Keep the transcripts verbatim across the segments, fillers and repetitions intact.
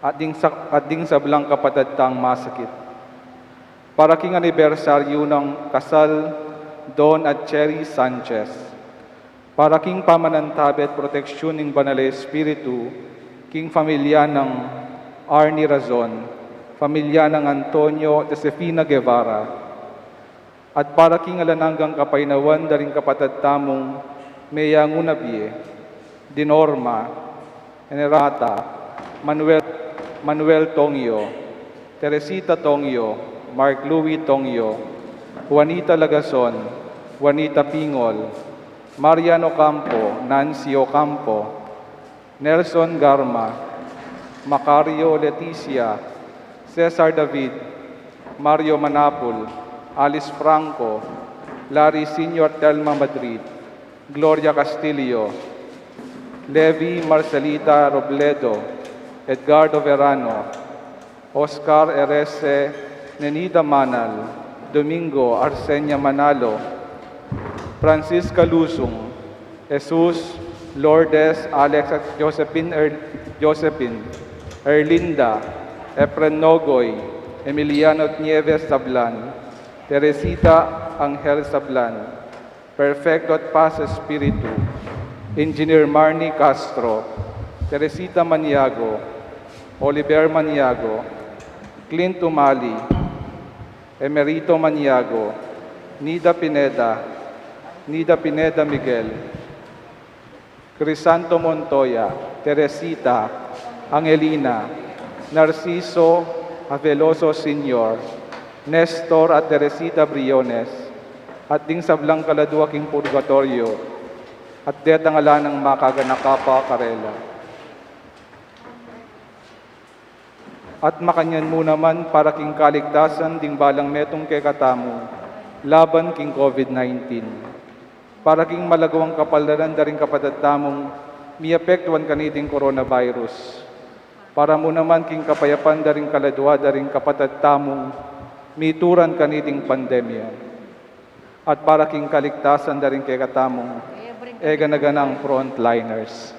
at ding, sa, at ding sablang kapatad tang masakit. Para king anibersaryu nang kasal Don at Cherry Sanchez. Para king pamanantabe at proteksyun ning Banal a Espiritu, king pamilya nang Arnie Razon, pamilya nang Antonio at Josefina Guevara, at para king alang anggang kapaynawan da ring kapatad tamung meyangu na bie, Dinorma, Enerata, Manuel, Manuel Tongyo, Teresita Tongyo, Mark Louis Tongyo, Juanita Lagason, Juanita Pingol, Marian Ocampo, Nancy Ocampo, Nelson Garma, Macario Leticia, Cesar David, Mario Manapul, Alice Franco, Larry Senior, Telma Madrid, Gloria Castillo, Levi Marcelita Robledo, Edgardo Verano, Oscar Erese, Nenida Manal, Domingo Arsenia Manalo, Francisca Lusung, Jesus, Lourdes, Alex at Josephine, Er-, Josephine, Erlinda, Efren Nogoy, Emiliano at Nieves Sablan, Teresita Angel Sablan, Perfecto at Paz Espiritu, Engineer Marnie Castro, Teresita Maniago, Oliver Maniago, Clint Umali, Emerito Maniago, Nida Pineda, Nida Pineda Miguel, Crisanto Montoya, Teresita, Angelina, Narciso Aveloso Senior, Nestor at Teresita Briones, at ding sablang kaladua king purgatoryo, at detang ala nang makaganaka pa karela. At makanyan mu naman para king kaligtasan ding balang metung kekatamu laban king COVID nineteen. Para king malagwang kapaldanan da ring kapatad tamung miapektuan kaniting coronavirus. Para mu naman king kapayapan da ring kaladua da ring kapatad tamung mituran kaniting pandemya. At para king kaligtasan da ring kekatamung e gana-ganang frontliners.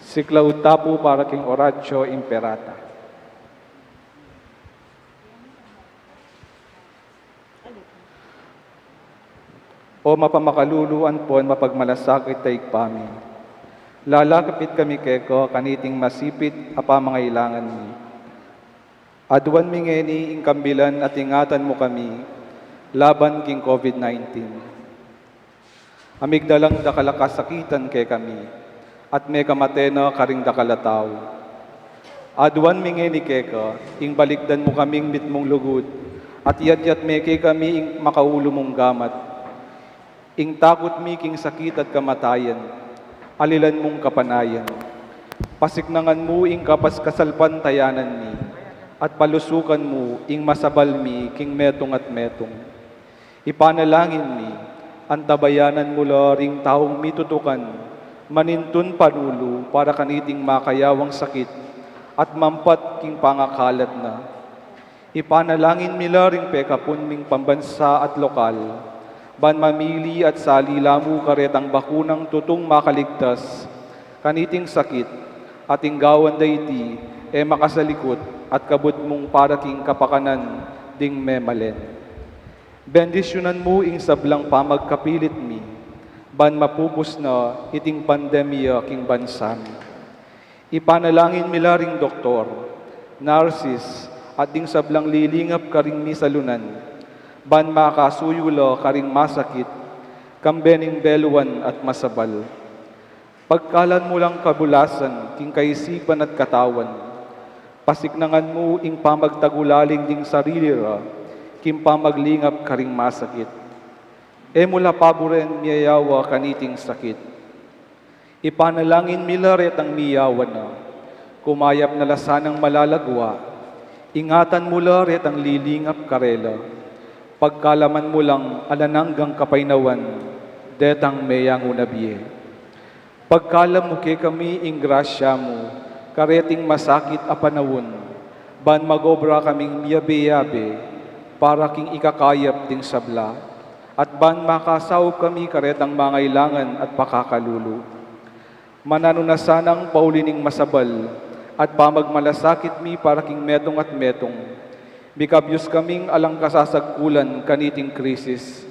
Sikla tamu pu para king Oratio Imperata. O mapamakalulu ampon mapagmalasakit a Ibpa mi, lalapit kami keka kaniting masipit a pamangailangan mi. Aduan mi ngeni ing kambilan at ingatan mu kami laban king COVID nineteen. A migdalang dakal a kasakitan kekami, at mekamate na karing dakal a tau. Aduan mi ngeni keka, ing balikdan mu kaming mitmung lugud, at iyadyat me kekami ing makaulu mung gamat. Ing takut mi king sakit at kamatayan, alilan mung kapanayan. Pasiknangan mu ing kapas-, kasalpantayanan mi, at palusukan mu ing masabal mi king metung at metung. Ipanalangin mi, antabayanan mu la ring taung mitutukan, manintun panulu para kaniting makayawang sakit, at mampat king pangakalat na. Ipanalangin mi la ring pekapun ming pambansa at lokal, ban mamili at sali la mu karetang bakunang tutung makaligtas kaniting sakit, at ing gawan da iti e makasalikut at kabud mung para king kapakanan ding memalen. Bendisyunan mu ing sablang pamagkapilit mi, ban mapupus na iting pandemya king bansa mi. Ipanalangin mi la ring doktor, narsis, at ding sablang lilingap karing misalunan, ban makasuyu la karing masakit, kambe ning beluan at masabal. Pagkalan mu lang kabulasan king kaisipan at katawan. Pasiknangan mu ing pamagtagulaling ding sarili ra king pamaglingap karing masakit. E mu la paburen miyayawa kaniting sakit. Ipanalangin mi la retang miyawa na, kumayap na la sanang malalagwa, ingatan mu la retang lilingap karela, pagkalaman mu lang alang anggang kapaynawan detang meyangu na bie. Pagkalam mu kekami ing grasya mu kareting masakit a panaun, ban magobra kaming miyabe-yabe para king ikakayap ding sabla, at ban makasaup kami karetang mangailangan at pakakalulu. Mananu na sanang pauli ning masabal at pamagmalasakit mi para king metung at metung, mikabyus kaming alang kasasagkulan kaniting krisis.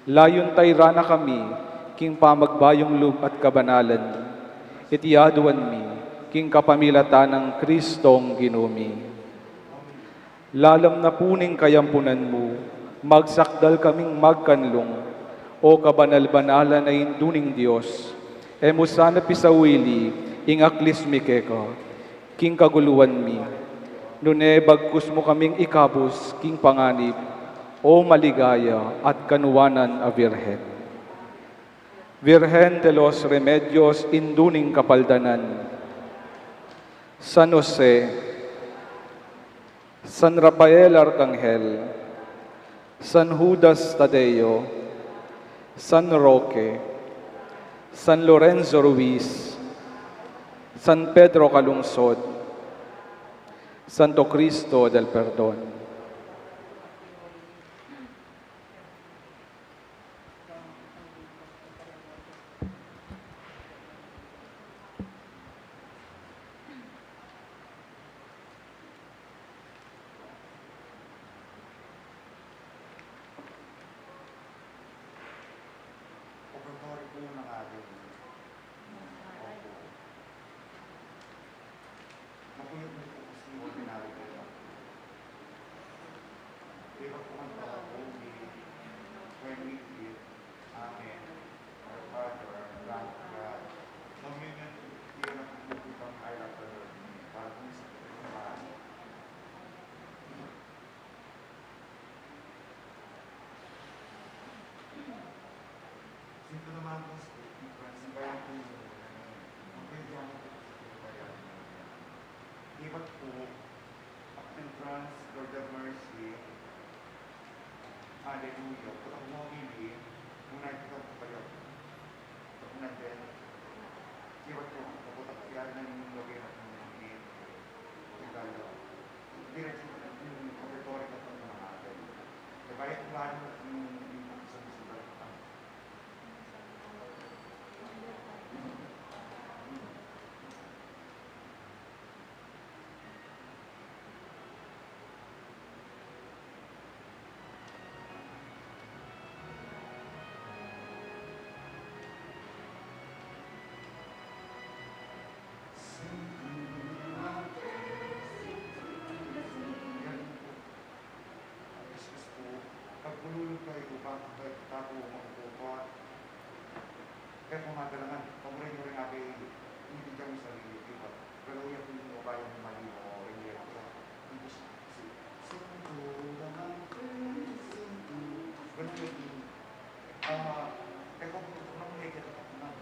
Layun tayran na kami king pamagbayung lub at kabanalan. Iti aduan mi king kapamilatan nang Kristong Ginu mi. Lalam na pu ning kayampunan mu, magsakdal kaming magkanlung, O kabanal-banalan a Indu ning Dios, e mu sana pisawili ing aklis mi keka king kaguluan mi, nune bagkus mu kaming ikabus king panganib, O maligaya at kanuanan a Birhen. Virgen de los Remedios, Indu ning Kapaldanan, San Jose, San Rafael Arcangel, San Judas Tadeo, San Roque, San Lorenzo Ruiz, San Pedro Calungsod, Santo Cristo del Perdon. Ofertory po ng ating Opo. Mapuyat niyo po kasi ordinary po. Di ba po ang tawag po ni Trinity? Amen. Our Father, our God. Communion, iyan ang pagkukutang ay lang sa Lord. Para po sa pagkukutang. Sinto naman po, Francis, kaya po yung, ano, ang kaya po, kaya po. Ibat po, Captain Franz, Lord have mercy. Hallelujah. Kung ako mo, Mili, kung nakikita ko kayo, pag nandyan, ibat po, kapag ako yan, nanginginig ako ng Mili, pagkakala. Hindi na siya, yung purgatory na itong mga atin. Diba, yung plano, yung, yung sa sulat. Pagpululog kayu, upang kayu taku makukuha. Kaya kung madalangan, pamurin nyo rin abi, hindi kami sa lilip, di ba? Pero uya po yung babae ng mali mo, hindi ako sa, hindi sa, si, si, ganun yung, ah, kaya kung, kung may kita ka na,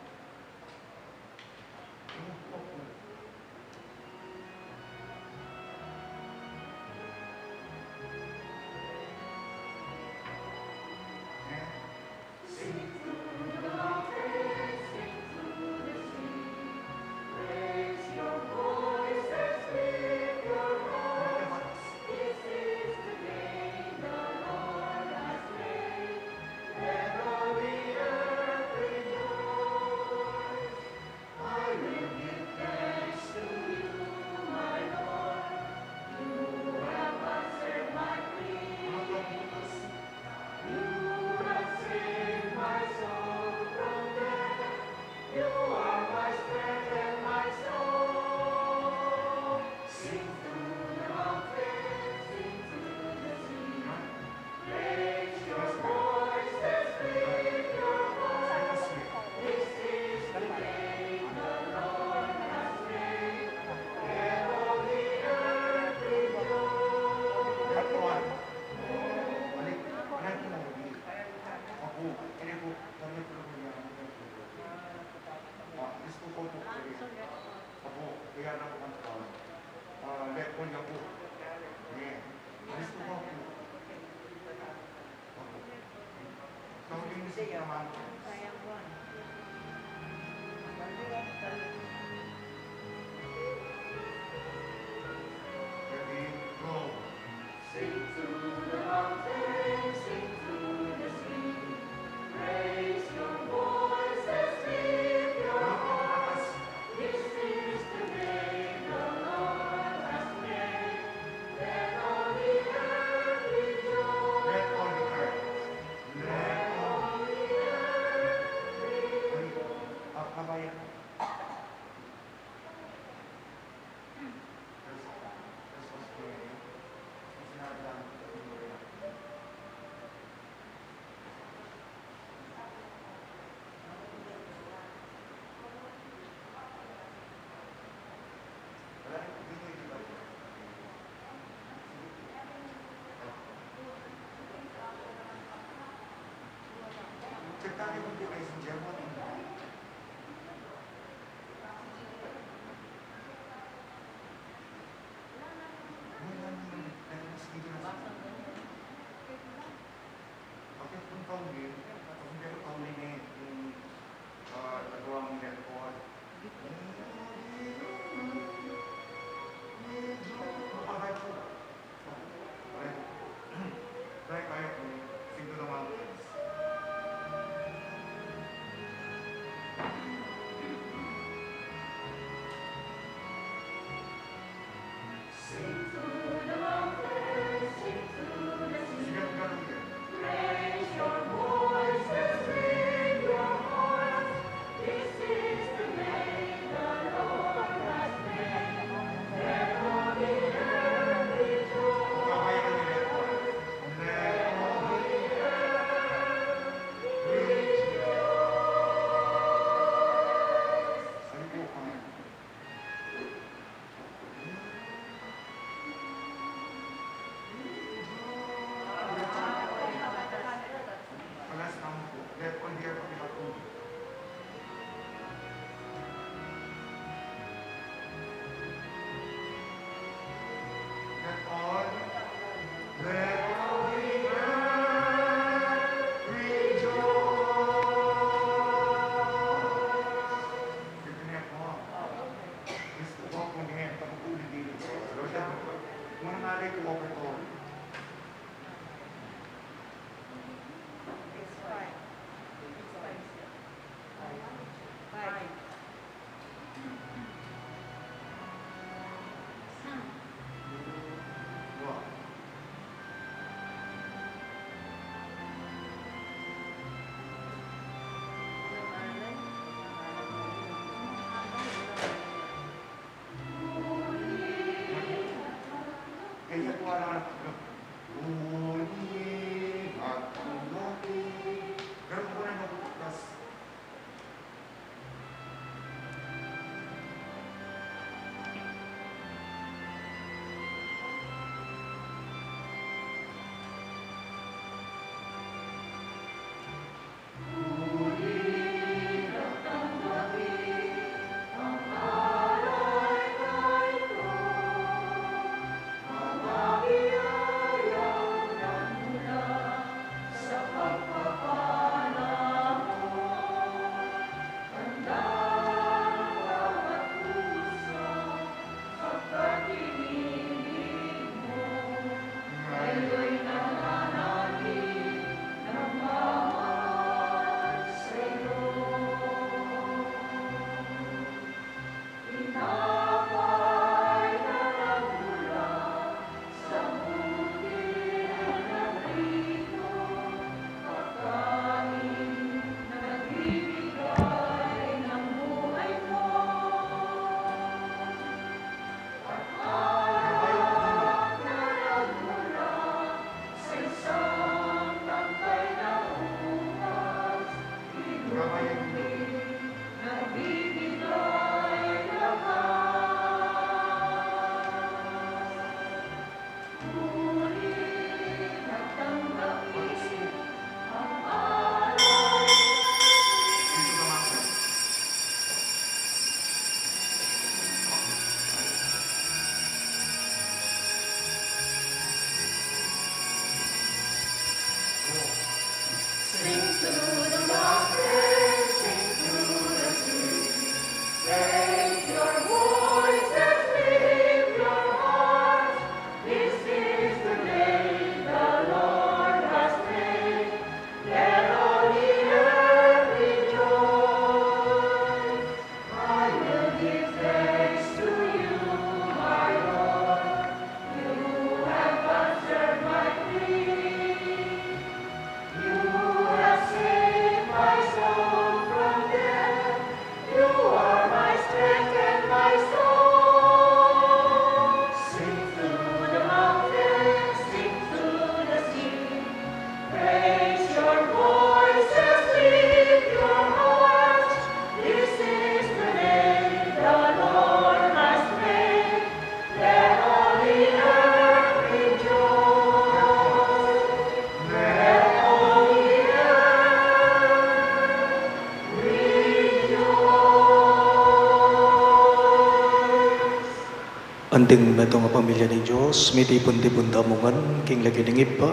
Anting metung a pamilya ning Dios, mitipun-tipun tamu ngan king lagyu ning Ibpa,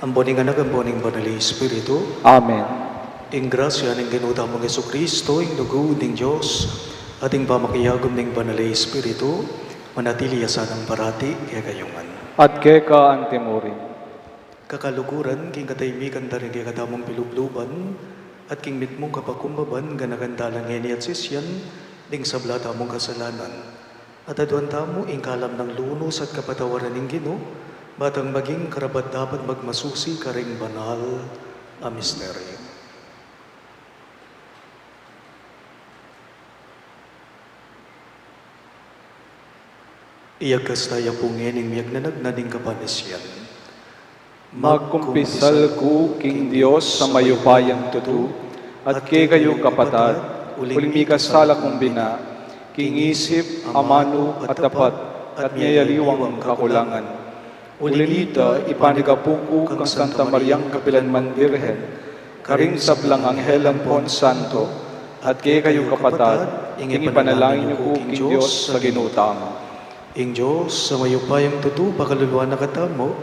ampo ning Anak, ampo ning Banal a Espiritu. Amen. Ing grasya ning Ginu tamung Jesucristo, ing lugud ning Dios, at ing pamakiagum ning Banal a Espiritu, manatili ya sanang parati kekayu ngan. At keka antimurin. Kakaluguran, king katahimikan da ring kekatamung pilubluban, at king mitmung kapakumbaban, ganakan tala ngeni at sisian, ding sabla tamung kasalanan. At aduan tamu ing kalam nang lunus at kapatawaran ning Ginu, ba tang maging karapat-dapat magmasusi karing banal a misteryo. Iyakas taya pu ngening miyagnanagna ning kapanisian. Magkumpisal ku king Dios a mayupayang tutu, at kekayu kapatad, uling mikasala kung bina, king isip, amanu, at dapat, at miyayaliwang kakulangan. Uli nita, ipanigapu ku kang Santa Mariang kapilan man Birhen, karing sablang anghel ampon santo, at kekayu kapatad, ing ipanalangin yu ku king Dios a Ginu tamu. Ing Dios a mayupayang tutu pakaluluan na katamu,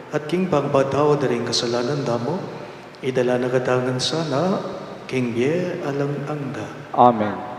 at king pangapatawad da ring kasalanan tamu, idala na katamu ngan sana king bie alang angga. Amen.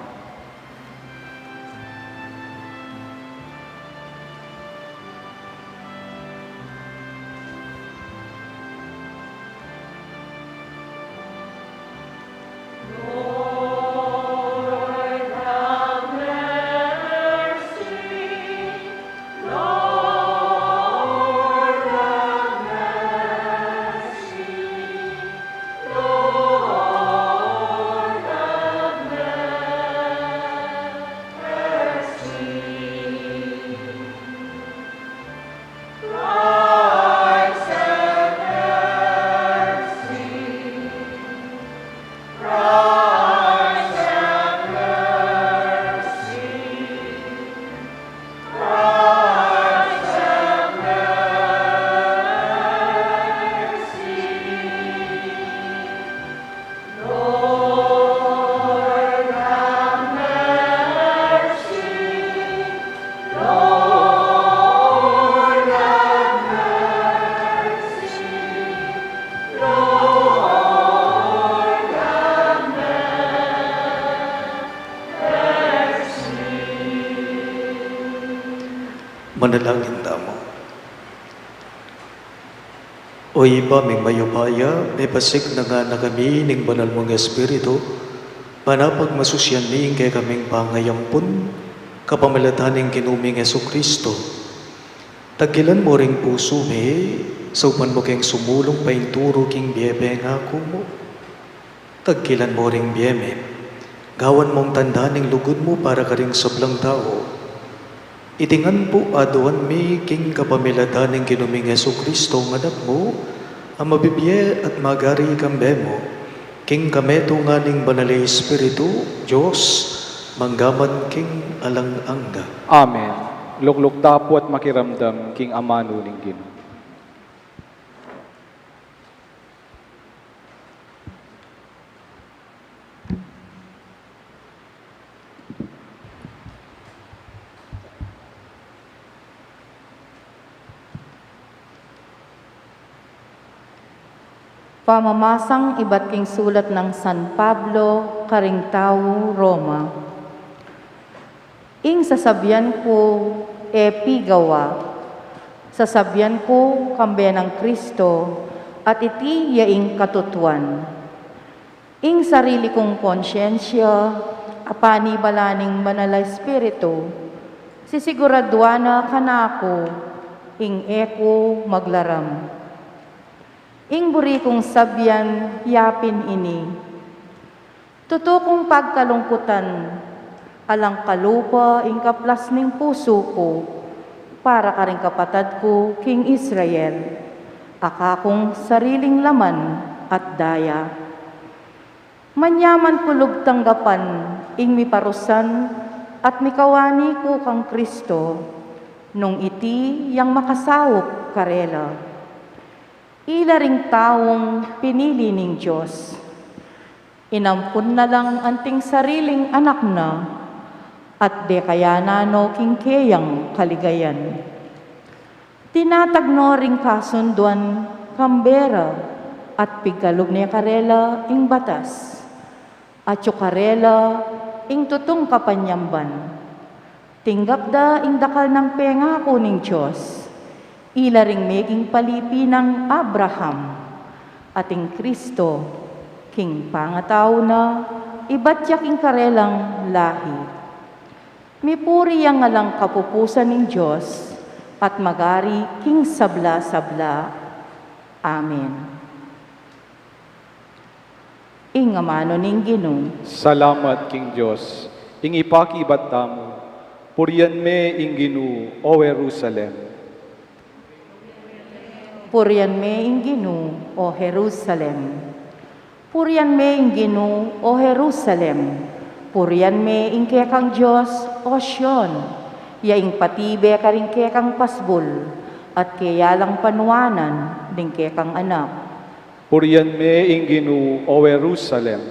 Manalangin tamu. O Ibpa ming mayupaya, mepasik na ngana kami ning banal mung Espiritu, ban pagmasusian mi ing kekaming pangayampun, kapamilatan ning Ginu ming Jesucristo. Tagkilan mu ring pusu mi, saupan mu keng sumulung painturu king bie pengaku mu. Tagkilan mu ring bie mi. Gawan mung tanda ning lugud mu para karing sablang tau. Iti ngan pu aduan mi king kapamilatan ning Ginu ming Jesucristo, ing Anak mu, a mabibie at magari kambe mu, king kametungan ning Banal a Espiritu, Dios, mangga man king alang angga. Amen. Lukluk ta pu at makiramdam king amanu ning Ginu. Pamamasang ibat king sulat nang San Pablo karing tau Roma. Ing sasabian ku e pi gawa, sasabian ku kambe nang Kristo, at iti ya ing katutuan. Ing sarili kung konsyensya, a panibala ning Banal a Espiritu, sisiguraduan na kanaku ing e ku maglaram. Ing buri kung sabian ya pin ini: Tutu kung pagkalungkutan, alang kalupa ing kaplas ning pusu ku para karing kapatad ku king Israel, a kakung sariling laman at daya. Manyaman ku lub tanggapan ing miparusan at mikawani ku kang Kristo, nung iti yang makasaup karela. Ila ring taung pinili ning Dios. Inampun na lang anting sariling anak na, at dekayanan no king keyang kaligayan. Tinatag no ring kasunduan kambera, at pigkalub ne karela ing batas. Atyu karela ing tutung kapanyamban. Tinggap da ing dakal nang pengaku ning Dios. Ila ring meging palipi nang Abraham, at ing Kristo, king pangatau na, ibat ya king karelang lahi. Mipuri yang alang kapupusan ning Dios, at magari king sabla-sabla. Amen. Ing amanu ning Ginu. Salamat king Dios. Ing ipakibat tamu. Purian me ing Ginu, o Jerusalem. Purian me ing Ginu, o Jerusalem. Purian me ing Ginu, o Jerusalem. Purian me ing kekang Dios, o Sion. Ya ing patibe karing kekang pasbul, at keya lang panuanan ding kekang anak. Purian me ing Ginu, o Jerusalem.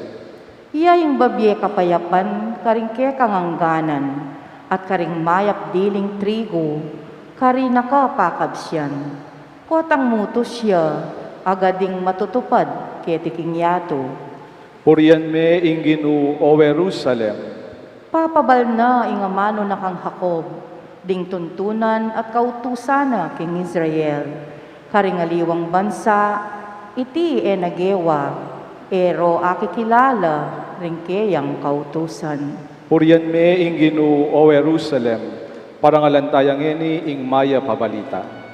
Iya ing babie kapayapan karing kekang angganan, at karing mayap diling trigu karing kapakabsian. Kotang mutus ya, agad ding matutupad keti king yatu. Purian me ing Ginu, o Jerusalem. Papabal na ing amanu na kang Jacob, ding tuntunan at kautusan na king Israel. Karing aliwang bansa, iti e na gewa, e ro akikilala ring keyang kautusan. Purian me ing Ginu, o Jerusalem, parangalan taya ngeni ing mayap a balita.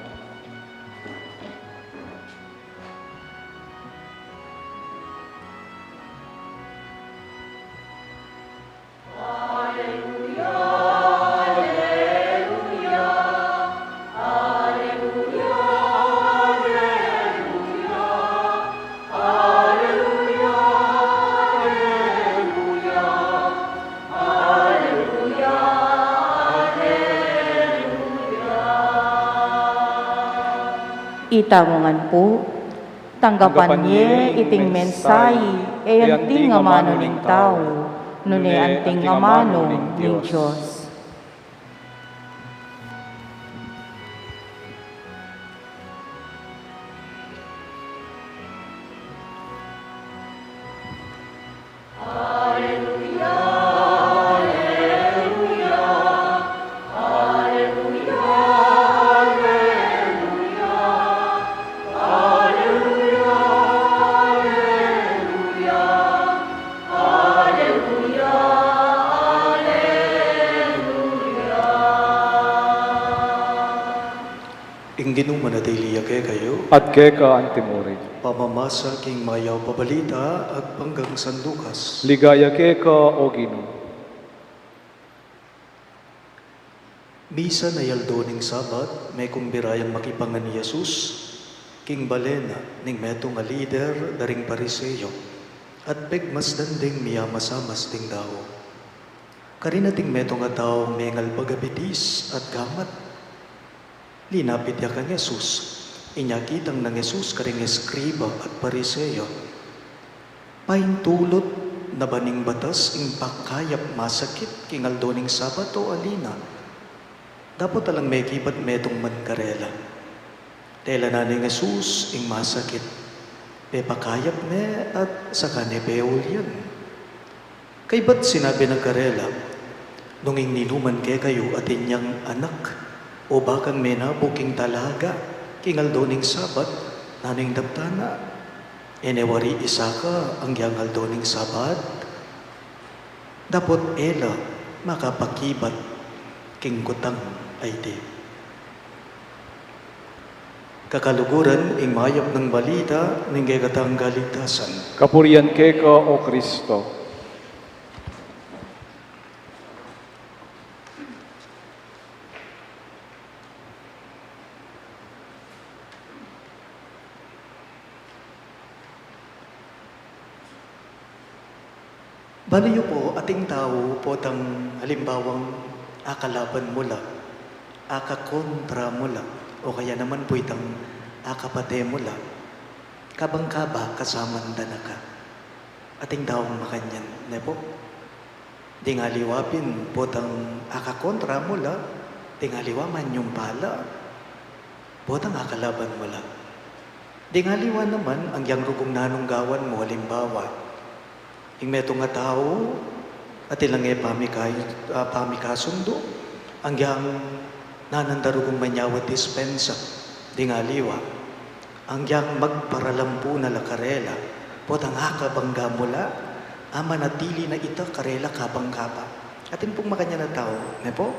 Itamu ngan pu. Tanggapan ye iting mensahe, e anting amanu ning tau, nune anting amanu ning Dios. Ing Ginu manatili ya kekayu. At keka antimurin. Pamamasa king mayap a balita agpang kang San Lucas. Ligaya keka, o Ginu. Misan a aldo ning Sabat, mekumbira yang makipangan i Jesus king bale na ning metung a lider da ring Pariseo, at pegmasdan ding miyamasamas ding dau. Karin ating metung a tau mengalbag a bitis at gamat. Linapit ya kang Jesus. Inya kitang nang Jesus karing eskriba at Pariseo. Paintulut na ba ning batas ing pakayap masakit king aldo ning Sabat o ali na? Dapot alang mekibat metung man karela. Tela na neng Jesus ing masakit, pepakayap ne at saka ne peulyan. Kaybat sinabi na karela, nung ing ninuman kekayu atin yang anak o bakang menabu king talaga king aldo ning Sabat, nanu ing daptan na? E ne wari isaka anggiyang aldo ning Sabat? Dapot e la makapakibat king kutang a iti. Kakaluguran, ing mayap nang balita ning kekatang kaligtasan. Kapurian keka, o Kristo. Balu yu pu, ating tau potang alimbawang akalaban mu la, akakontra mu la, o kaya naman pu itang akapate mu la, kabang kaba kasaman da na ka. Ating taung makanyan, ne pu? Ding aliwa pin, potang akakontra mu la, ding aliwa manyumpala, potang akalaban mu la. Ding aliwa naman, angyang rugung nanung gawan mu, alimbawa, ing metung a tau, atin lang e pamika-, ah, pamikasundu, angyang nanan da rugung manyawad dispensa, ding aliwa. Angyang magparalampu na la karela, potang akabangga mu la, a manatili na ita karela kabang-kaba. Atin pung makanyan a tau, ne pu?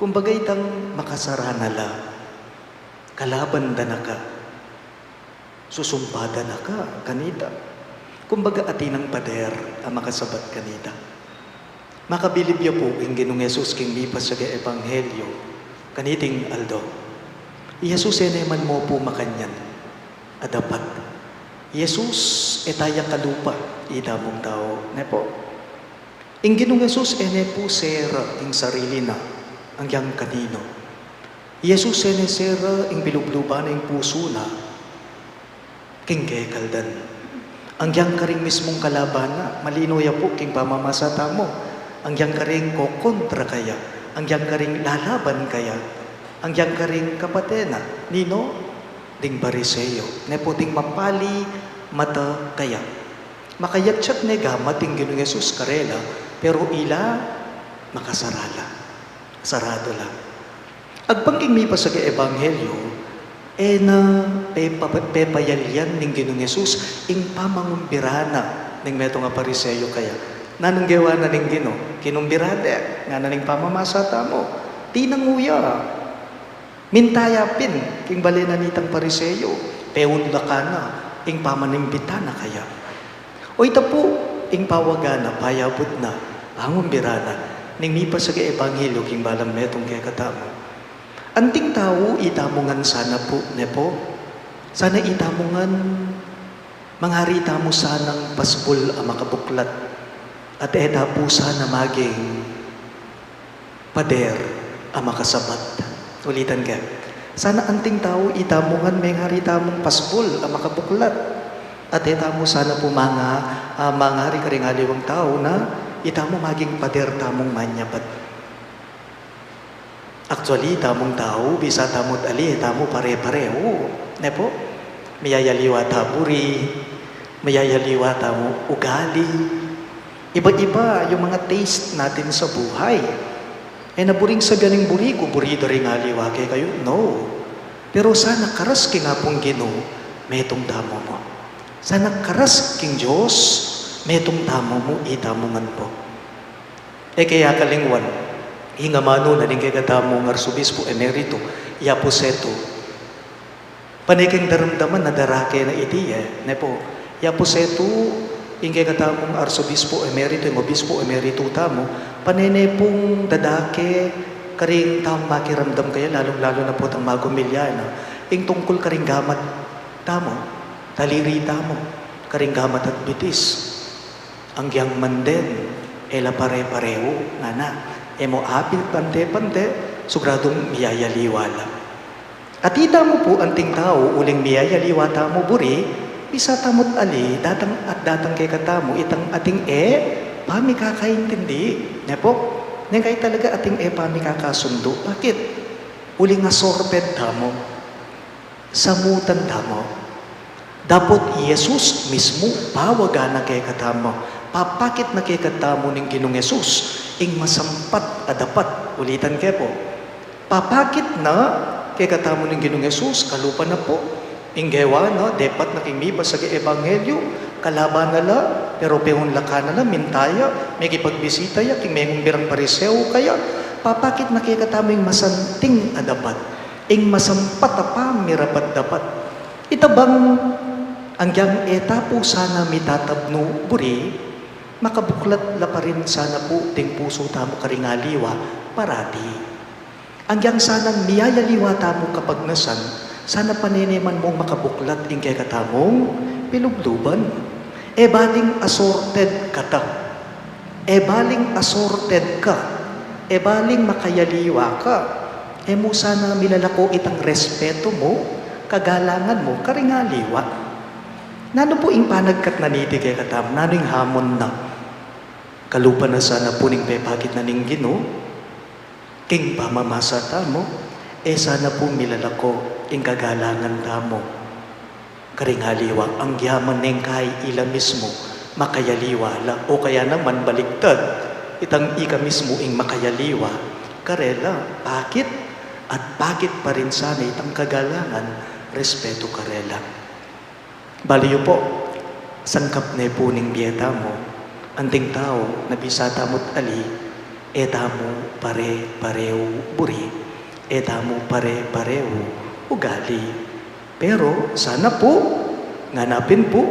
Kumbaga itang makasara na la, kalaban da na ka, susumpa da na ka kanita. Kumbaga atin nang pader a makasabat kanita. Makabilib ya pu ing Ginung Jesus king mipasaga ebanghelyo kaniting aldo. I Jesus e ne man mu pu makanyan a dapat. I Jesus e taya kalupa, itamung tau, ne pu? Ing Ginung Jesus e ne pu sera ing sarili na angyang kaninu. I Jesus e ne sera ing bilubluban na ing pusu na king kekaldan. Angyang karing mismung kalaban na, malino ya pu king pamamasa tamu. Angyang karing kokontra kaya, angyang karing lalaban kaya, angyang karing kapate na, ninu? Ding Pariseo, ne pu, ding mapali mata kaya. Makayatyat ne gamat ing Ginung Jesus karela, pero ila makasara la. Saradu la. Agpang king mipasaga ebanghelyo, e na pepa-, pepayalian ning Ginung Jesus ing pamangumbira na ning metung a Pariseo kaya. Nanung gewa na ning Ginu? Kinumbira de, ngana ning pamamasa tamu. Tinangu ya. Minta ya pin king bale na nitang Pariseo, peunlakan na ing pamanimbita na kaya. O ita pu ing pawaga na, payabut na, pangumbira na ning mipasaga ebanghelyo king balang metung kekatamu. Anting tau itamu ngan sana pu, ne pu? Sana itamu ngan mangari tamu sanang pasbul a makabuklat, at e ta pu sana maging pader a makasabat. Ulitan ke. Sana anting tau itamu ngan mengari tamung pasbul a makabuklat, at e tamu sana pu manga-, ah, mangari karing aliwang tau na itamu maging pader tamung manyabat. Actually, itamung tau, bisa tamu't ali, e tamu pare-parehu, ne pu? Miyayaliwa ta buri, miyayaliwa tamu ugali. Iba-iba yung mga taste natin sa buhay. E na buring sabian ning buri ku, buri da ring aliwa kekayu. No. Pero sana karas king Apung Ginu, metung tamu mu. Sana karas king Dios, metung tamu mu, itamu ngan pu. E ke ya kalingwan, ing amanu na ning kekatamung Arsobispo Emerito, ya pu setu. Pane keng daramdaman na darake na iti, e, ne pu? Ya pu setu, ing kekatamung Arsobispo Emerito, ing Obispo Emerito tamu, pane ne pung dadake karing taung makiramdam kaya, lalung-lalu na pu itang magumilya na, ing tungkul karing gamat tamu, daliri tamu, karing gamat at bitis. Anggiyang man din, e la pare-parehu, ngana, e mu apin pante-pante, siguradung miyayaliwa la. At itamu pu anting tau, uling miyayaliwa tamu buri, bisa tamu't ali, datang at datang kekatamu, itang ating e pamikakaintindi, ne pu? Neng kaya talaga ating e pamikakasundu. Bakit? Uling asorted tamu. Samutan tamu. Dapot i Jesus mismu, pawaga na kekatamu, papakit na kekatamu ning Ginung Jesus ing masampat a dapat. Ulitan ke pu. Papakit na kekatamu ning Ginung Jesus, kalupa na pu. Ing gewa na, depat na king mipasaga ebanghelyo, kalaban na la, pero peunlakan na la, minta ya, mekipagbisita ya king mengumbirang Pariseo kaya, papakit na kekatamu ing masanting a dapat. Ing masampat a pamirapat-dapat. Ita bang anggiyang e ta pu sana mitatabnu buri, makabuklat la pa rin sana pu ding pusu tamu karing aliwa parati. Anggiyang sanang miyayaliwa tamu kapagnasan, sana pane ne man mung makabuklat ing kekatamung pilubluban. E baling asorted kata. E baling asorted ka, e baling makayaliwa ka, e mu sana milalako itang respetu mu, kagalangan mu, karing aliwa. Nanu pu ing panagkat na niti kekatamu, nanu ing hamon na? Kalupa na sana pu ning pepakit na ning Ginu king pamamasa tamu, e sana pu milalako ing kagalangan tamu. Karing aliwa, anggiaman neng kai ila mismu makayaliwa la, o kaya naman baliktad, itang ika mismu ing makayaliwa karela, pakit at pakit pa rin sana itang kagalangan, respetu karela. Bali yu pu, sangkap ne pu ning bie tamu. Anting tau na bisa tamu't ali, e tamu pare-pareu buri, e tamu pare-pareu ugali. Pero sana pu, ngana pin pu,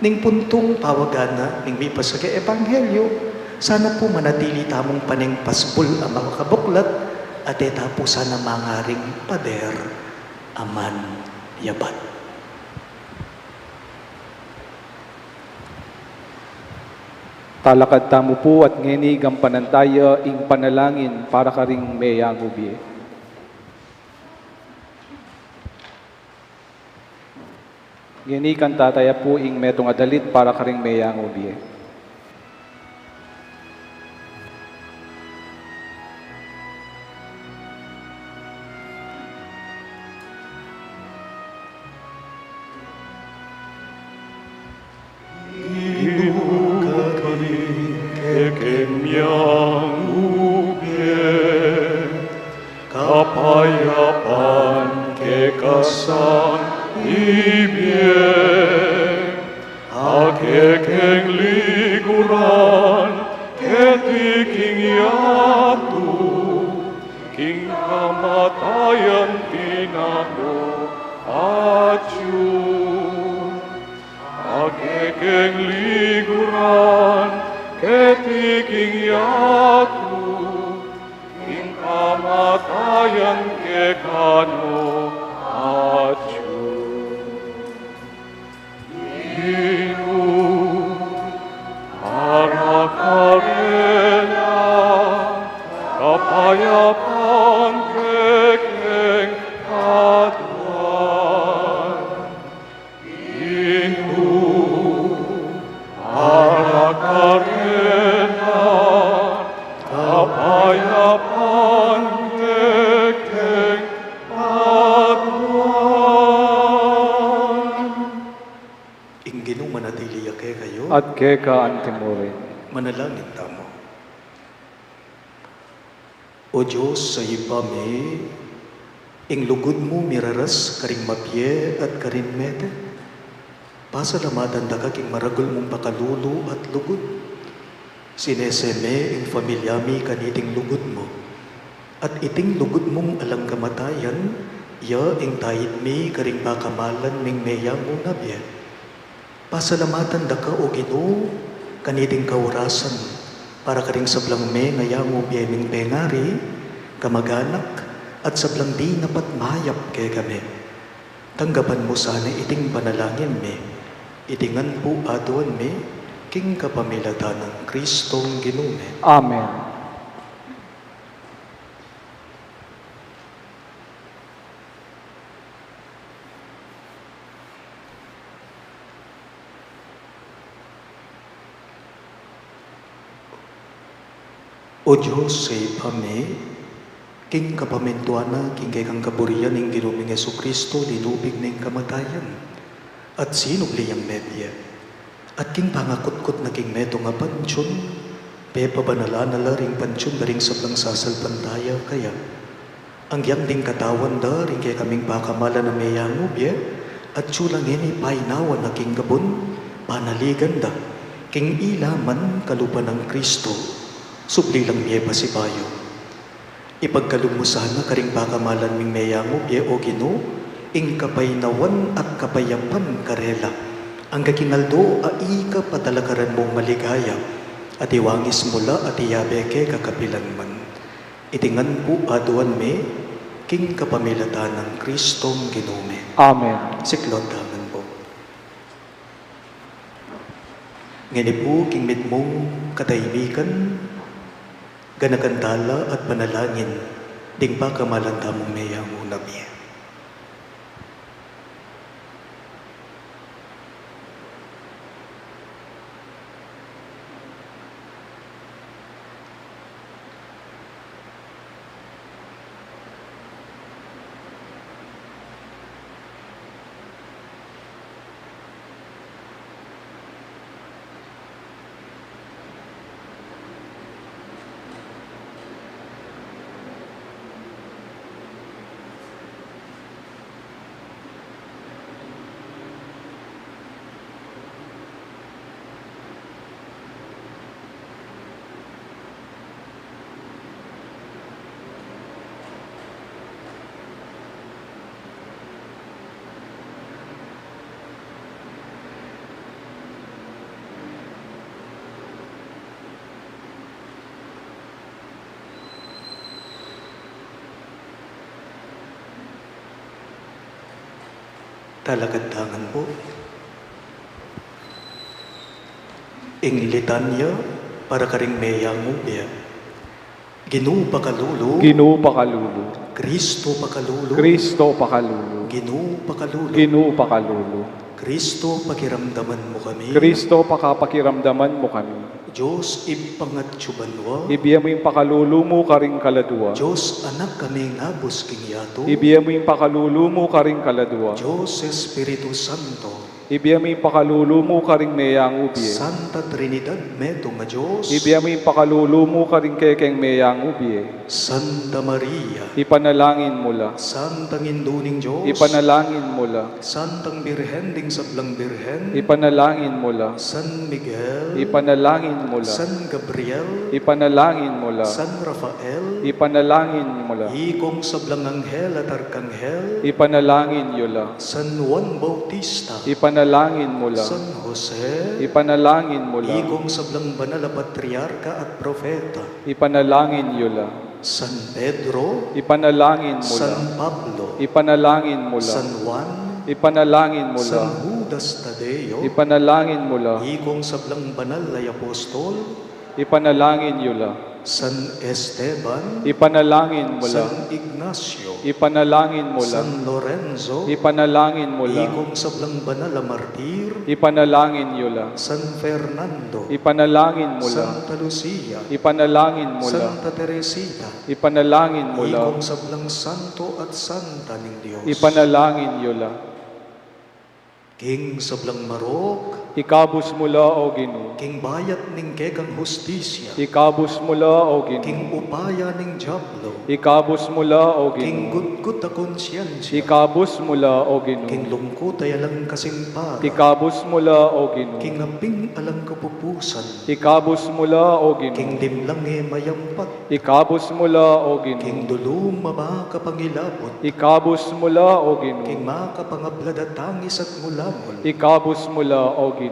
ning puntung pawagan na ning mipasage ebanghelyo, sana pu manatili tamung paneng pasbul a makabuklat, at e ta pu sana mangaring pader a manyabat. Talakad tamu pu at ngeni gampanan taya ing panalangin para karing meyangu bie. Ngeni kanta taya pu ing metung a dalit para karing meyangu bie. Ginu, kekeng meyangu bie, kapayapan keka sang ibie, a kekeng liguran keti king yatu, king kamatayan tinakbo atyu. A kekeng liguran keti king yatu, ing kamatayan keka no atyu. Ginu, para karela, kapayapan kekeng katawan. Ginu, para karela, kapayapan kekeng katawan. Ing Ginu manatili ya kekayu. At keka antimurin. Manalangin tamu. O Dios a Ibpa mi, ing lugud mu miraras karing mabie at karing mete. Pasalamatan da ka king maragul mung pakalulu at lugud. Sinese me ing pamilya mi kaniting lugud mu. At iting lugud mung alang kamatayan, ya ing taid mi karing pakamalan ming meyangu na bie. Pasalamatan da ka, O Ginu, kaniting kaurasan, para karing sablang mengayangu bie ming pengari, kamaganak, at sablang dinapat mayap kekami. Tanggapan mu sana iting panalangin mi, iti ngan pu aduan mi, king kapamilatan nang Kristong Ginu mi. Amen. O Dios a Ibpa mi, king kapamintuan na king kekang kaburian ing Ginu ming Jesucristo, linubig na ing kamatayan, at sinubli yang mebie. At king pangakutkut na king metung a pantiun, pepabanalan na la ring pantiun da ring sablang sasalpantaya kaya. Anggyang ding katawan da ring kekaming pakamalan a meyangu bie, at sula ngeni painawa na king gabun, panaligan da, king ila man kalupa nang Kristo, subli lang mie pasibayu. Ipagkalub mu sana karing pakamalan ming meyangu bie, O Ginu, ing kapainawan at kapayapan karela, angga king aldo a ika patalakaran mung maligaya, at iwangis mu la at iyabe keka kapilan man. Iti ngan pu aduan mi, king kapamilatan nang Kristong Ginu mi. Amen. Siklaud tamu ngan pu. Ngeni pu king mitmung katahimikan, ganakan tala at panalangin ding pakamalan tamung meyangu na bie. Talakad ta ngan pu ing litanya para karing meyangu bie. Ginu pakalulu. Ginu pakalulu. Kristo pakalulu. Kristo pakalulu. Ginu pakalulu. Ginu pakalulu. Kristo, pakiramdaman mu kami. Kristo, pakapakiramdaman mu kami. Dios Ibpang atsu banua. Ibie mu ing pakalulu mu karing kaladua. Dios Anak a mengabus king yatu. Ibie mu ing pakalulu mu karing kaladua. Dios Espiritu Santo. Ibie mu ing pakalulu mu karing meyangu bie. Santa Trinidad, metung a Dios. Ibie mu ing pakalulu mu karing kekeng meyangu bie. Santa Maria. Ipanalangin mu la. Santang Indu ning Dios. Ipanalangin mu la. Santang Birhen ding sablang birhen. Ipanalangin mu la. San Miguel. Ipanalangin mu la. San Gabriel. Ipanalangin mu la. San Rafael. Ipanalangin mu la. Ikong sablang anghel at arkanghel. Ipanalangin yu la. San Juan Bautista. Ipanalangin mu la. San Jose. Ipanalangin mu la. Ikong sablang banal a patriarka at propeta. Ipanalangin yu la. San Pedro. Ipanalangin mu la. San Pablo. Ipanalangin mu la. San Juan. Ipanalangin mu la. San Judas Tadeo. Ipanalangin mu la. Ikong sablang banal a apostol. Ipanalangin yu la. San Esteban. Ipanalangin mu la. San Ignacio. Ipanalangin mu la. San Lorenzo. Ipanalangin mu la. Ikong sablang banal a martir. Ipanalangin yu la. San Fernando. Ipanalangin mu la. Santa Lucia. Ipanalangin mu la. Santa Teresita. Ipanalangin mu la. Ikong sablang santo at santa ning Dios. Ipanalangin yu la. King sablang marok. Ikabus mu la, O Ginu. King bayat ning kekang hustisya. Ikabus mu la, O Ginu. King upaya ning diablo. Ikabus mu la, O Ginu. King gutgut a konsyensya. Ikabus mu la, O Ginu. King lungkut a alang kasing para. Ikabus mu la, O Ginu. King aping alang kapupusan. Ikabus mu la, O Ginu. King dimlang e mayampat. Ikabus mu la, O Ginu. King dulum a makapangilabut. Ikabus mu la, O Ginu. King makapangablad a tangis at mulamul. Ikabus mu la, O Ginu.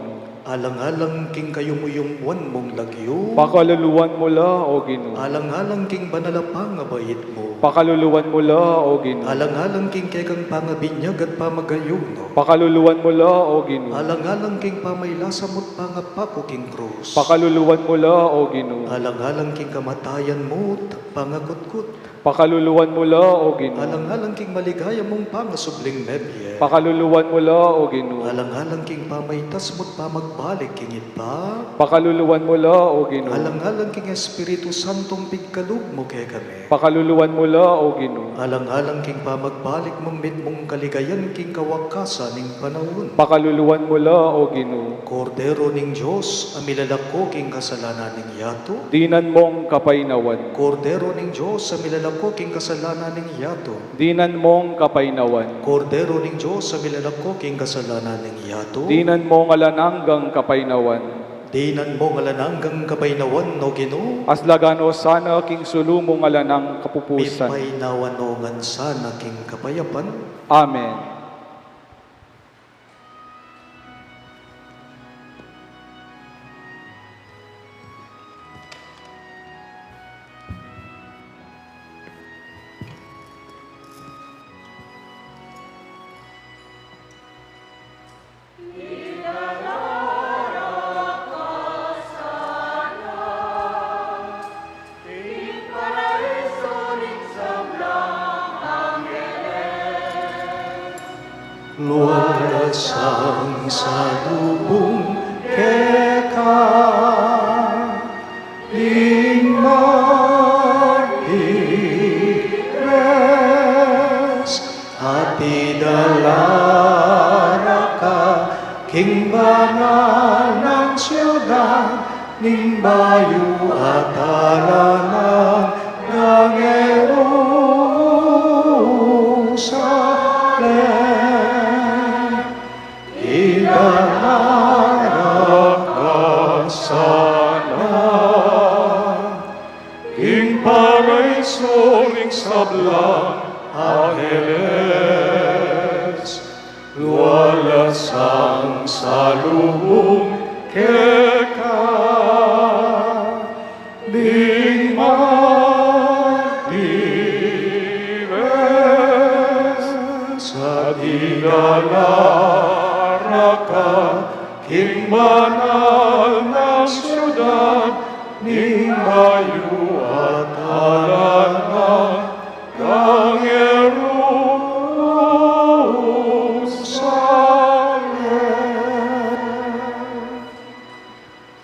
Alang-alang king kayumuyumuan mung lagyu. Pakaluluan mu la, O Ginu. Alang-alang king banal a pangabait mu. Pakaluluan mu la, O Ginu. Alang-alang king kekang pangabinyag at pamagayuno. Pakaluluan mu la, O Ginu. Alang-alang king pamailasa mu't pangapaku king krus. Pakaluluan mu la, O Ginu. Alang-alang king kamatayan mu't pangakutkut. Pakaluluan mu la, O Ginu. Alang-alang king maligaya mung pangasubling mebie. Pakaluluan mu la, O Ginu. Alang-alang king pamaitas mu't pamagbalik king Ibpa. Pakaluluan mu la, O Ginu. Alang-alang king Espiritu Santong pigkalub mu kekami. Pakaluluan mu la, O Ginu. Alang-alang king pamagbalik mung mitmung kaligayan king kawakasan ning panaun. Pakaluluan mu la, O Ginu. Kordero ning Dios, a milalako king kasalanan ning yatu. Dinan mung kapaynawan. Kordero ning Dios, a milalako king kasalanan ning yatu. Dinan mung kapaynawan. Kordero ning Dios, a milalako king kasalanan ning yatu. Dinan mung alang anggang kapaynawan. Dinan mung alang anggang kapaynawan, O Ginu. Aslagan no sana king sulu mung alang kapupusan. Mipaynawan no ngan sana king kapayapan. Amen. Lualas ang salubung keka ding martires, at idala ra ka king banal nang siudad, ning bayu at alang anggang Jerusalem. Idala ra ka sana king paraiso ning sablang angeles, lualas ang salubung keka ding martires, at idala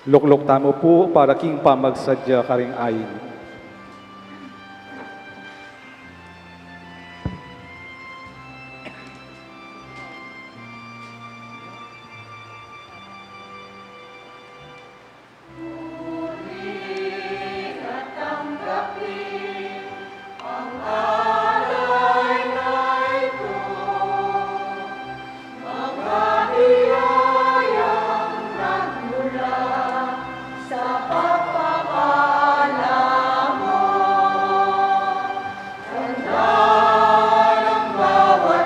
Lukluk tamu pu para king pamagsadya karing ayin. Kunin at tanggapin ang alay na ito. Mabiyayang nagmula sa pagpapala mo. Tanda ng bawat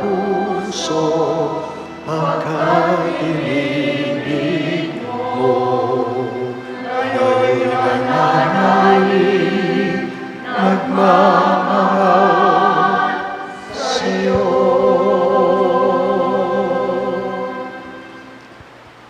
puso pagkat inibig mo. Nga'y nananalig, nagmamahal sa'yo.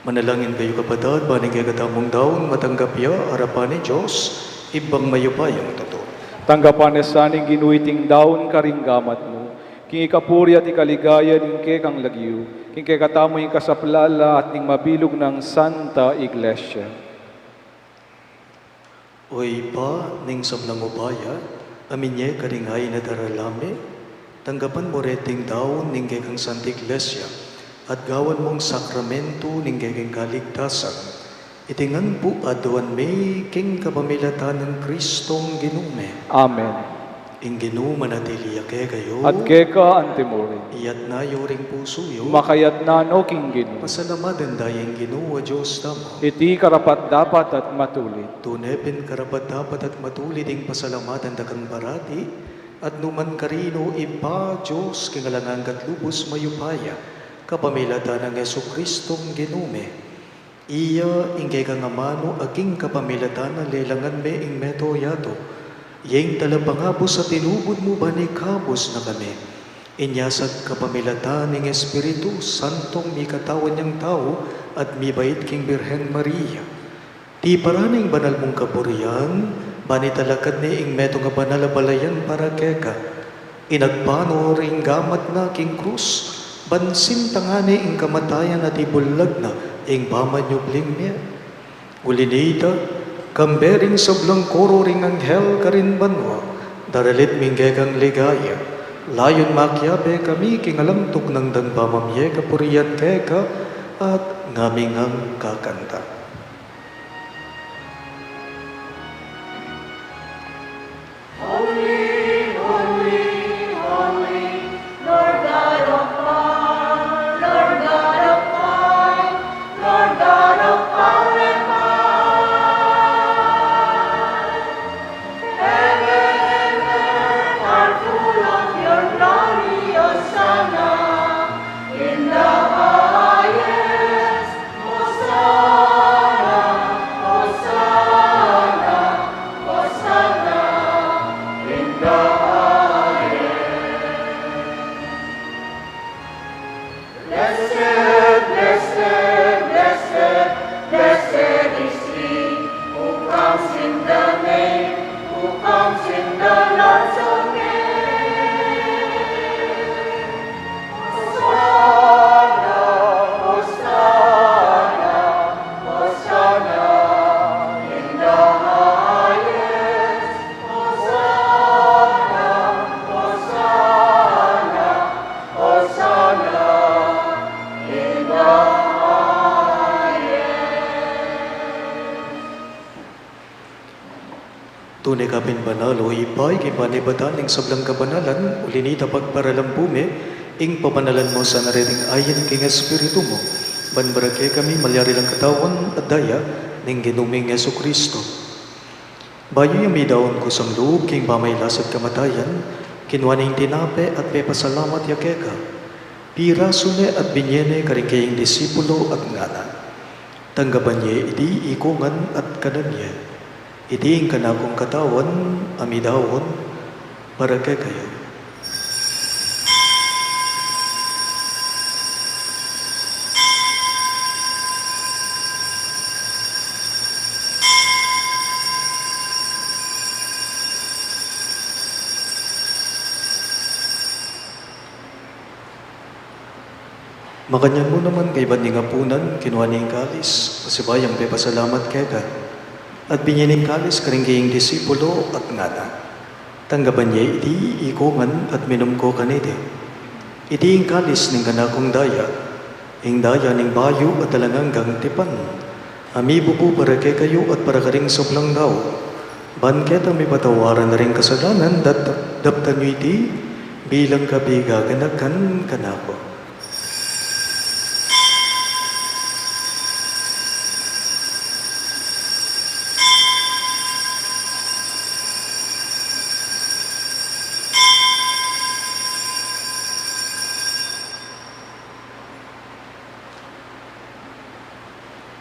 Manalangin kayu, kapatad, ban ing kekatamung daun matanggap ya arapan ning Dios, Ibpang mayupayang tutu. Tanggapan na sa ning Ginu iting daun karing gamat mu, king ikapuri at ikaligaya ning kekang lagyu, king kekatamung kasaplalan at ning mabilug nang Santa Iglesia. O Ibpa ning sablang upaya, a minie karing ayin a daralan mi, tanggapan mu reting daun ning kekang Santa Iglesia, at gawan mung sakramentu ning kekeng kaligtasan. Iti ngan pu aduan mi king kapamilatan nang Kristong Ginu mi. Amen. Ing Ginu manatili ya kekayu. At keka antimurin. Iyatas yu ring pusu yu. Makayatas no king Ginu. Pasalamatan da ya ing Ginu a Dios tamu. Iti karapat-dapat at matulid. Tune pin karapat-dapat at matulid ing pasalamatan da kang parati, at nu man karin, O Ibpa, Dios king alang angga at lubus mayupaya, kapamilatan nang Jesucristong Ginu mi. Iya ing kekang amanu a king kapamilatan na lelangan mi ing mabilug a yatu. Iya ing talapangabus a tinubud mu ban ikabus na kami. Inya sa kapamilatan ning Espiritu Santong mikatawan yang tau at mibait king Birhen Maria, tiparan ing banal mung kapurian, ban italakad ne ing metung a banal a balayan para keka. Inagpang no ring gamat na king krus, ban sintangan ne ing kamatayan at ibullag na ing pamanyubling mie. Uli nita, kambe ring sablang koro ring anghel karin banua, daralit mi ing kekang ligaya, layun makiabe kami king alang tuknang dang pamamie kapurian keka, at ngaming kakanta. Holy, holy, holy, Lord God of power, Lord God of power, Lord God of power and might. Heaven and earth are full of your glory, Hosanna in the highest, Hosanna. Tune ka pin banal, o Ibpa, king panibatan ning sablang kabanalan, uli na nita pagparalan mu mi ing pabanalan mu sana reting ayin king Espiritu mu, ban bara kekami malyari lang katawan at daya ning Ginu ming Jesucristo. Bayu yang midaun kusang lub king pamagkasakit at kamatayan, kinua ne ing tinape at pepasalamat ya keka. Pirasu ne at binye ne karing kayang disipulo at ngana: Tanggapan ye iti ikongan at kanan ye. Iti ing kanakung katawan a midaun para kekayu. Makanyan mu naman kaybat ning apunan, kinua ne ing kalis, pasibayu yang pepasalamat keka, at binye ne ing kalis karing kayang disipulo at ngana: Tanggapan ye iti ikongan at minum ko kaniti. Iti ing kalis ning kanakung daya, ing daya ning bayu at alang anggang tipan, a mibubu para kekayu at para karing sablang tau, ban keta mipatawaran na ring kasalanan. Dap-, daptan yu iti bilang kapigaganakan kanaku.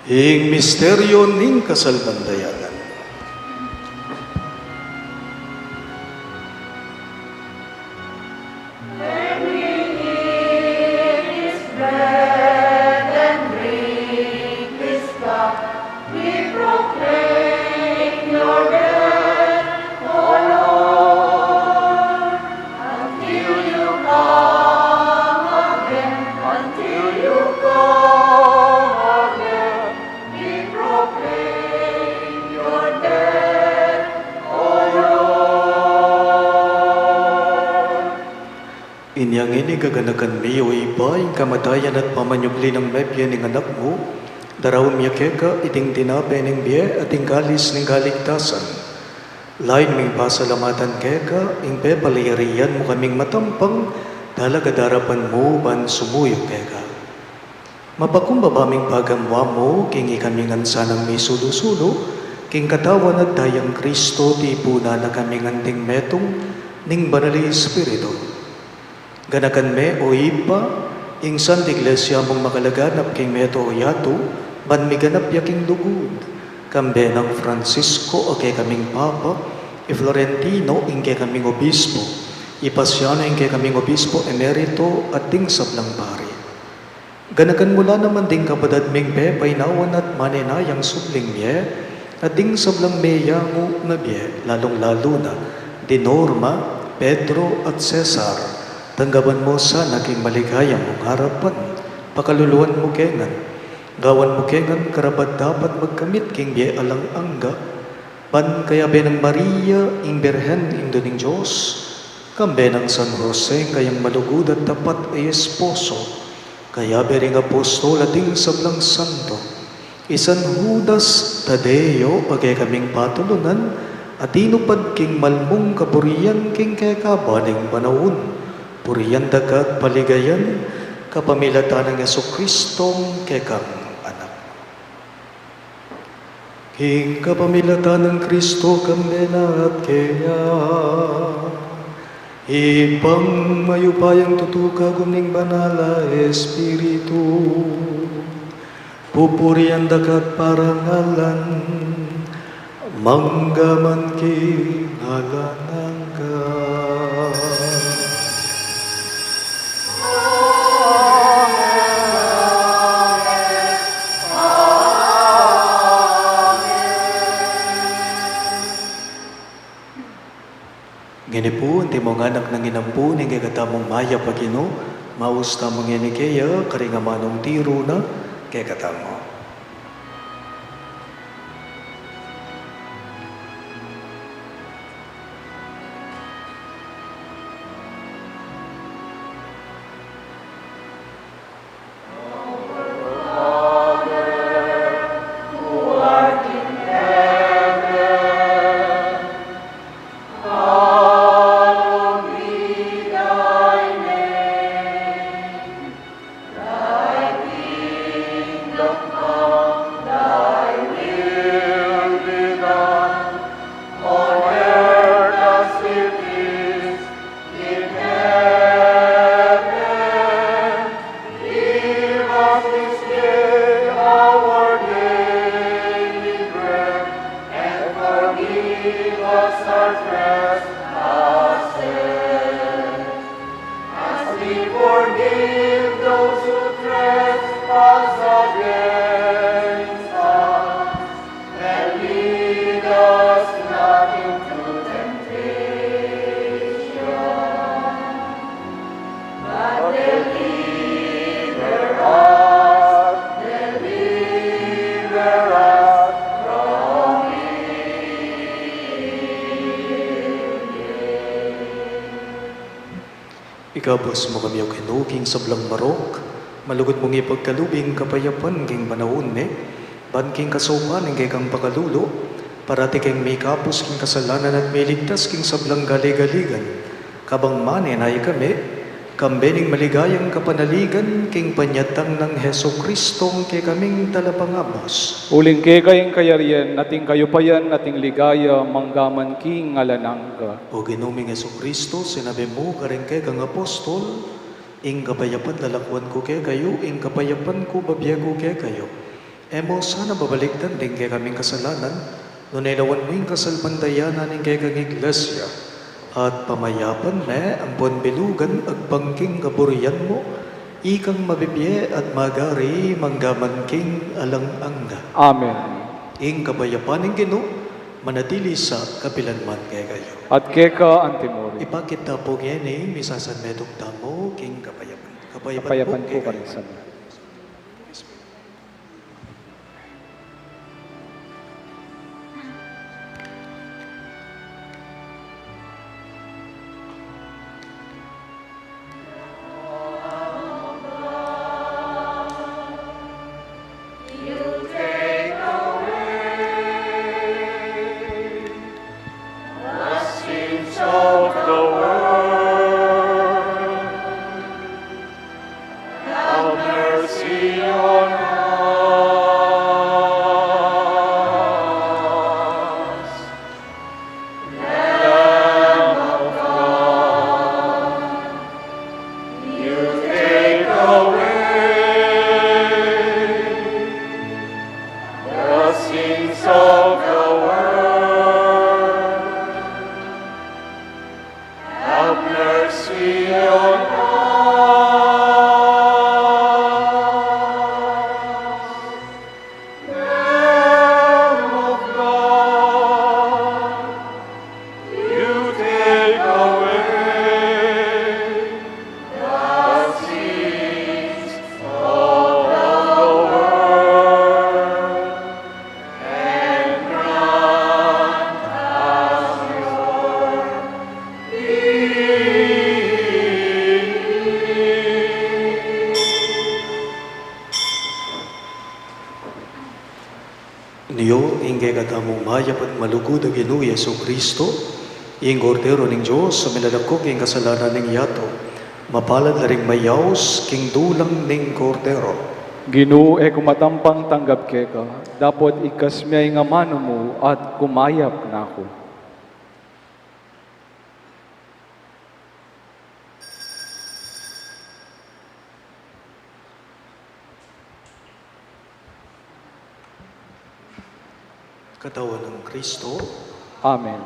Ing misteryu ning kasalpantayanan. When we eat this bread and drink this cup, we proclaim your death, O Lord, until you come again, until you come again, we proclaim your death, O Lord. Inya ngeni gaganakan mi, O Ibpa, ing kamatayan at pamanyubli nang mebie ning Anak mu, daraun mi keka iting tinape ning bie at ing kalis ning kaligtasan. Lalu ming pasalamatan keka ing pepalyarian mu kaming matampang talaga darapan mu ban sumuyu keka. Mapakumbaba ming pagamuan mu king ikami ngan sanang misulu-sulu king katawan at dayang Kristo, tipunan na kami ngan ding metung ning Banal a Espiritu. Ganakan me, O Ibpa, ing Santa Iglesia mung makalaganap king meto a yatu, ban miganap ya king lugud, kambe nang Francisco a kekaming Papa, i Florentino ing kekaming Obispo, i Pasiano ing kekaming Obispo Emerito, at ding sablang pari. Ganakan mu la naman ding kapatad ming pepainawan at manenayang subling mie, at ding sablang meyangu na mie, lalung-lalu na di Norma, Pedro, at Cesar. Tanggapan mu sana king maligaya mung arapan, pakaluluan mu ke ngan, gawan mu ke ngan karapat-dapat magkamit king bie alang angga, ban kayabe nang Maria, ing Birhen, Indu ning Dios, kambe nang San Jose, ing kayang malugud at tapat a esposo, kayabe ring apostol at ding sablang santo, i San Judas Tadeo, a kekaming patulunan, a tinupad king malmung kaburian king kekaban ning panaun, purian da ka at paligayan, kapamilatan nang Jesucristong kekang Anak. King kapamilatan nang Kristo, kambe na at keya, Ibpang mayupayang tutu, kagum ning Banal a Espiritu, pupurian da ka at parangalan, mangga man king alang angga. Ngeni pu, antimong anak nang inampu ning kekatamung mayap a Ginu, maus tamu ngeni keya karing amanung tiru na kekatamu. us our trespasses, as we forgive those who trespass against us, and lead us not into temptation, but deliver us, deliver us from evil. Ikabus mu kami, O Ginu, king sablang marok, malugud mung ipagkalub ing kapayapan king panaun mi, ban king kasaupan ning kekang pakalulu, parati kaming mikabus king kasalanan at miligtas king sablang galigaligan. Kabang manenaya kami, kambe ning maligayang kapanaligan king panyatang nang Jesucristo, ing kekaming Talapangabus. Uling keka ing kayarian, at ing kayupayan, at ing ligaya, manggaman king alang angga. O Ginu ming Jesucristo, sinabi mu karing kekang apostol, ing kapayapan lalakwan ku kekayu, ing kapayapan ku bibie ku kekayu. E mu sana babalikdan ding kekaming kasalanan, nune lawan mu ing kasalpantayanan ning kekang Iglesia, at pamayapan me ampon bilugan agpang king kaburian mu, ikang mabibie at magari manggaman king alang angga. Amen. Ing kapayapan ning Ginu manatili sa kapilan man kekayu. At keka antimurin. Ipakit ta pu ngeni ing misasanmetung tamu king kapayapan. Kapayapan pu karing kekayu. You take away the sins of the world. Have mercy on us. Lamb of God, you take away the sins of the world. Have mercy on us. Lamb of God, you take away the sins of the world. And grant us your peace. Nyo ing kekatamung mayap at malugud a Ginu Jesucristo, ing Kordero ning Dios, a milalako king kasalanan ning yatu. Mapalad la ring mayaus king dulang ning Kordero. Ginu, e ku matampang tanggap keka, dapot ikas me ing amanu mu at kumayap na ku. Katawan nang Kristo. Amen.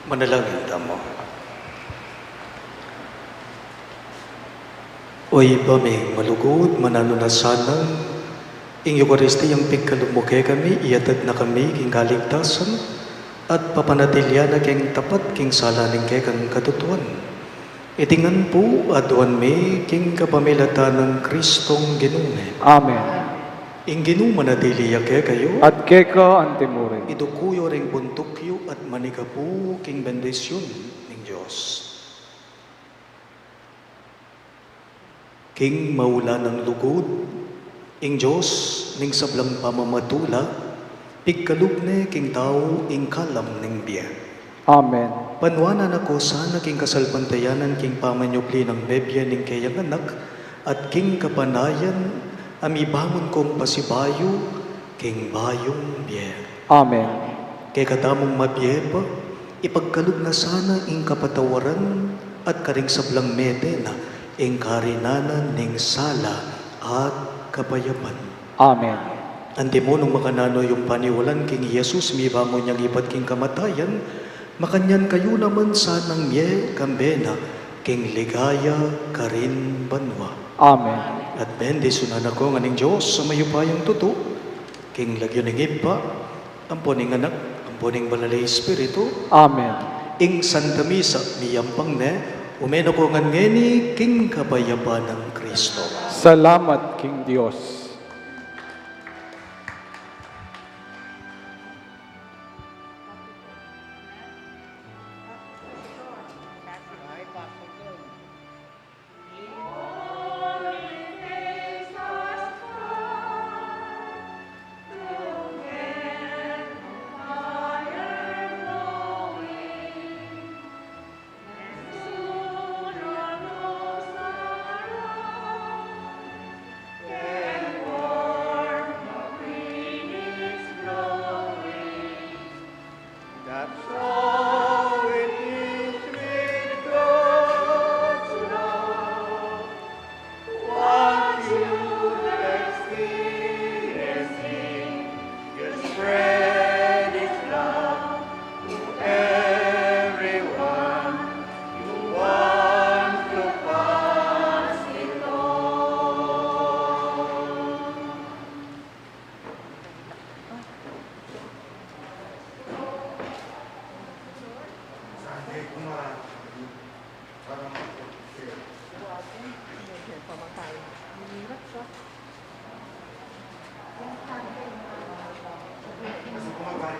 Manalangin tamu. O Ibpa ming malugud, mananu na sana ing Eukaristiyang pigkalub mu kekami, iyatud na kami king kaligtasan, at papanatilian na keng tapat king sala ning kekang katutuan. Iti ngan pu aduan mi king kapamilatan nang Kristong Ginu mi. Amen. Ing Ginu manatili ya kekayu. At keka antimurin. Iduku yu ring buntuk yu at maniga pu king bendisyun ning Dios. King maulan a lugud, ing Dios ning sablang pamamatula, pigkalub ne king tau ing kalam ning bie. Amen. Panuanan na ko sana king kasalpantayanan king pamanyubli nang mebie ning keyang Anak, at king kapanayan a mibangun kong pasibayu king bayung bie. Amen. Kekatamung mabie pa, ipagkalub na sana ing kapatawaran at karing sablang mete na ing karinanan ning sala at kapayapan. Amen. Antimunong makananu yung paniwalan king Jesus mibangun yang ibat king kamatayan, makanyan kayu naman sanang mie kambe na king ligaya karin banua. Amen. At bendisyunan na ko ngan ning Dios a mayupayang tutu, king lagyu ning Ibpa, ampo ning Anak, ampo ning Banal a Espiritu. Amen. Ing Santa Misa miyampang ne, ume na ko ngan ngeni king kapayapan nang Kristo. Salamat king Dios. That's how it is with God's love. Once you experience it, you spread His love to everyone you want to pass it on.